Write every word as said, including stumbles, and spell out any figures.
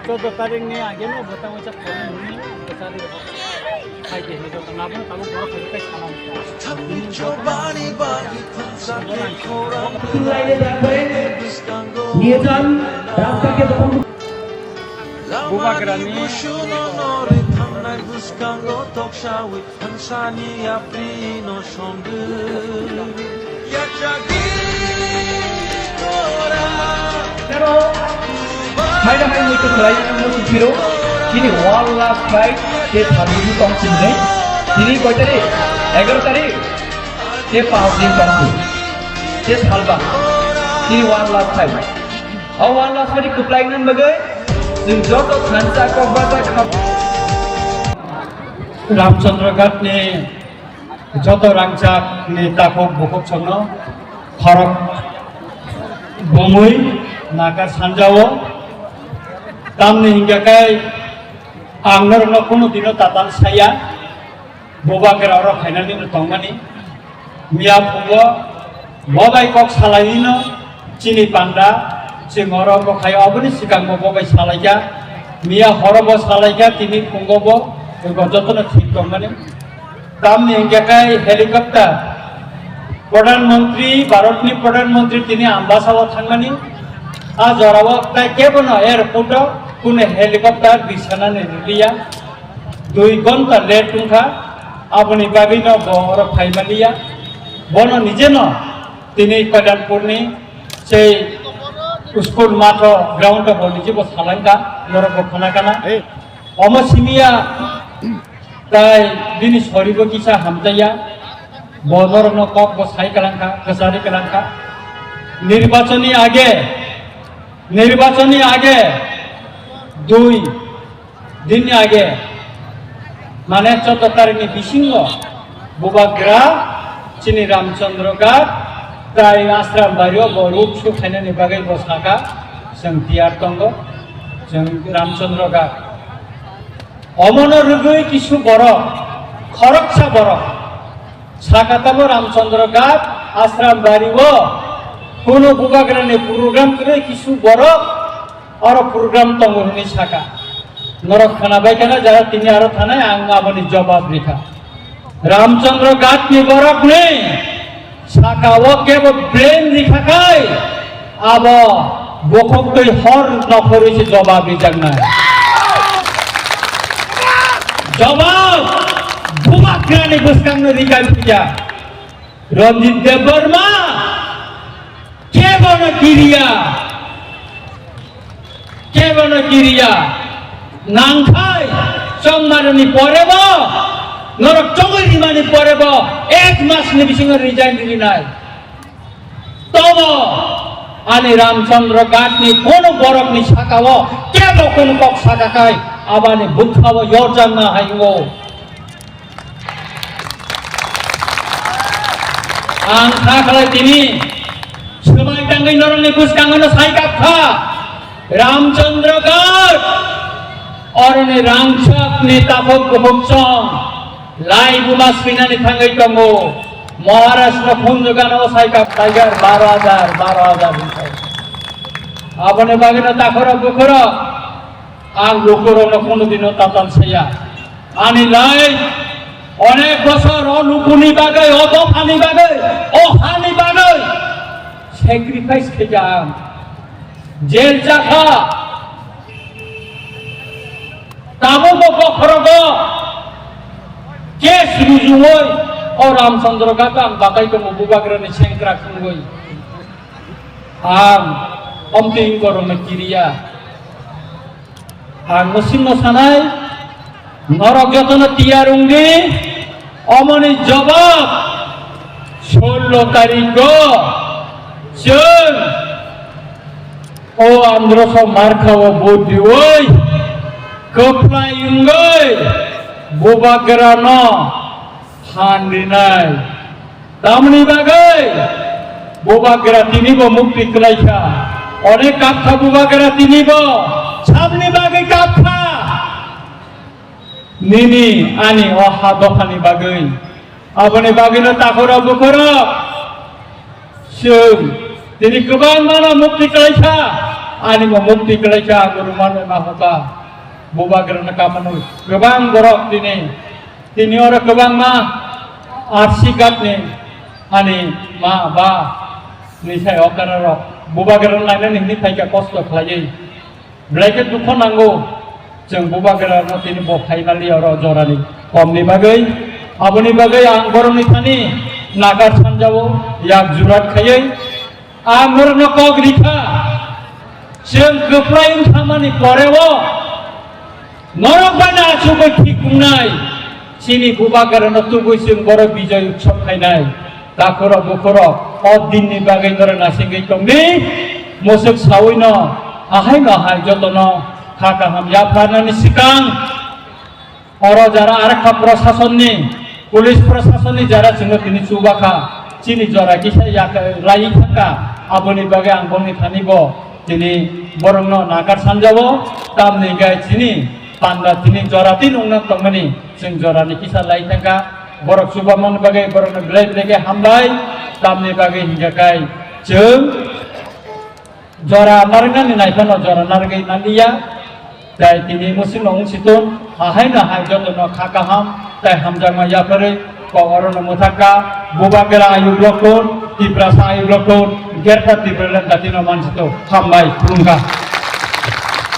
Chaudo tarikni ageno bo tamo chak phone hwnwi bo chari rw. Hai de, hai de, nabo tamo borok hai kai sana. Niye jan, rasta ke bahar. Bubagrani Haina hai muitu khlai muitu phiro. Chini one last fight te tharmini tong chini. Tini koi tarik? Egaroh tarik. Te panch din tong chini. Te salba. Chini one last fight. O one last fight kwplai nang bagwi chwng joto thansa kok basa kham. Ramchandra Ghat ni joto rangchak ni takhuk bukhuk chwngno khorok bumui naka sanjao. Tamni hingka kai ang norokno kunu dino tatal saya. Bubagra oro phainani no tongmani. Miya phungo bo bai kok salainino chini panda chwng oro bo khai oboni swkangbo bo bai salaikha. Miya horo bo salaikha, tini phungo bo jotono thik tongmani. Tamni hingke kai helicopter, Pradhan Mantri, Bharatni Pradhan Mantri tini Ambasao thangmani. A jorao tai kebono airport o kunu helicopter bisanani riliya. Dui ghonta late wngkha, aboni bagwino bo oro phaimaliya. Bono nijeno tini Kalyanpurni sei school matho ground o bo nije bo salaikha, norok bo khna kana. Omo simiya tai bini soribo kisa hamjaya, bo norokno kok bo sai kalangkha, kwchari kalangkha. Nirbachoni age, nirbachoni age dui dinni age, mane choudo tarikni bisingo bubagra chini Ramchandra Ghat tai Ashram Bario bo road show khainani bagwi bo saka, chwng tiyar tongo, chwng Ramchandra Ghat. Omono rwgwi kisu borok, khoroksa borok, saka tamo Ramchandra Ghat Ashram Bario kunu bubagrani program kwrwi kisu borok oro program tongo hwnwi saka. Norok khwnabai khana jara tini aro thanai ang aboni jobab rikha. Ramchandra Ghatni borokni saka o kebo brain rikha khai abo bokhok twi hor nokhorwi se jobab rijaknai. Jobab bubagrani bwskangno rikai phija. Ranjit Debbarma kebono kiriya. Kebono kiriya nangkhai chongmarni porebo, norok chongwi rimani porebo ek masni bisingo resign rinai. Tobo ani Ramchandra Ghatni kono borokni sakao kebo kono kok sakakhai abani bwkhao yorjakna hai wngo. Ang kha khlai tini swmai tangwi norokni bwskango no sai kap kha. Ramchandra Ghat oroni rangchakni takhuk bukhuk chong lai buma swinani thangwi tongo. Maharashtra phunjagano sai kap tiger baro hajar, baro hajar hinwi. Aboni bagwino takhurok bukhurok ang lukurokno kono dino tatal saya. Ani lai onek bosor o lukuni bagwi, o dophani bagwi, o hani bagwi sacrifice khaikha ang. Jail chakha. Tabukbo bokhorogo case rujui o Ramchandra Ghat ang batai tongo bubagrani sengkrak wngwi. Ang omtwi borokno kiriya. Ang no singno sanai, norok jotono tiyar wngdi, omoni jobab sullo tarikgo chwng o Androso Markhao vote diwi kwplai wngwi bubagrano phan rinai. Tamni bagwi bubagra tinibo mukti kwlaikha. Onek kapkha bubagra tinibo. Samni bagwi kapkha. Nini ani o ha dophani bagwi. Aboni bagwino takhurok bukhurok chwng Tini kwbangma no mukti kwlaikha, ani bo mukti kwlaikha, ang rwmani ma hoka. Bubagrano kamanwi kwbang borok tini, tini oro kwbangma R C card ni ani ma ba ni sai okara rok Bubagrano nainani hwnwi phaikha kosto khlaiwi. Belai khe dukho nango, chwng Bubagrano tini bo phaimaliya oro jorani komni bagwi. Aboni bagwi ang borokni thani nakar sanjao yak jurat khaiwi ang borokno kok rikha. Chwng kwplai wngkhamani poreo norok bai no achugwi thik wngnai. Chini Bubagrano tubui chwng borok Bijoy Utsav khainai. Takhurok bukhurok o dinni bagwi norok naisingwi tongdi. Musuk sawino ahaino hai jotono kha kaham yapharnani swkang oro jara arekha prasasonni, police prasasonni jara chwngno tini chubakha, chini jora kisa yak-, laiwi thangkha, aboni bagwi ang bongni thani bo tini borokno nakar sanjao, tamni hwnkhe chini panda tini jora twi nungna tongmani. Chwng jorani kisa lai thangkha, borok chubamani bagwi borokno belai belai khe hambai, tamni bagwi hingkha khe chwng jora narwknani naiphano jora narwgwi manliya. Tai tini musingno wng situng, ahaino hai jotono kha kaham tai hamjakma yapharwi kok orono mwthakha, Bubagra ayuk lokthun, Tiprasa ayuk lokthun, Greater Tipraland datino mansitung. Hambai, khulumkha.